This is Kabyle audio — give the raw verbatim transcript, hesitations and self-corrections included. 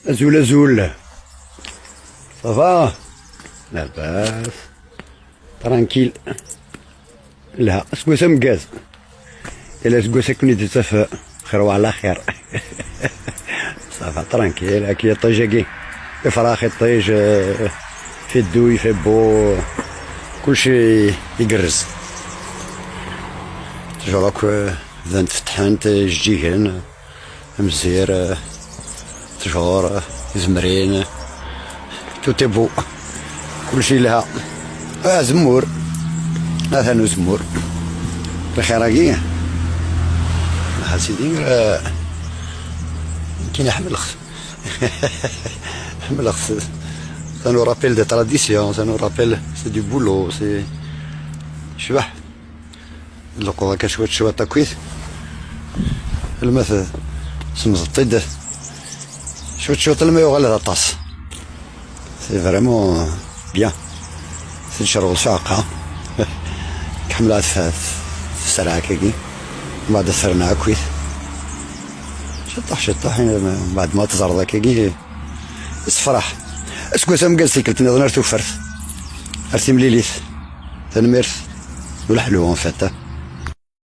Azul, azul. Ça va? Labas. Tranquille. Lha. Aseggas ameggaz. Yal aseggas akken i d-ittaf xir wa ɛla xir. Ça va, tranquille. Akka iṭij-agi. Ifrax iṭij, euh, fait doux, il fait beau. Kulci igerrez. Ttjur akk, euh, bdan fettḥent, euh, ijeǧǧigen. Amzir, eh, ttjur, eh, izemrin, eh, tout est beau. Kulci yelha. Ah, azemmur. Atan uzemmur. Lxir-agi. Ah, sidi, eh, nekkini ḥemmleɣ-t. Ḥemmleɣ-t. Ça nous rappelle des traditions, ça nous rappelle, c'est du boulot, c'est, yecbeḥ. Nleqqeḍ akka cwiṭ cwiṭ akkit. Alma t-, semẓeḍ-t-id. Cwiṭ cwiṭ alma yuɣal d aṭas. C'est vraiment bien. C'est le chargement de sac, hein. Kḥemmleɣ tf-, tfesra akkagi. Mbeɛd tferna akkit. Ciṭṭaḥ, ciṭṭaḥ, mbeɛd ma teẓreḍ akkagi. Yessefraḥ. Aseggas ameggaz tikkelt nniḍen ar tufert. Ar timlilit. Tanemmirt. D leḥlu, en fait.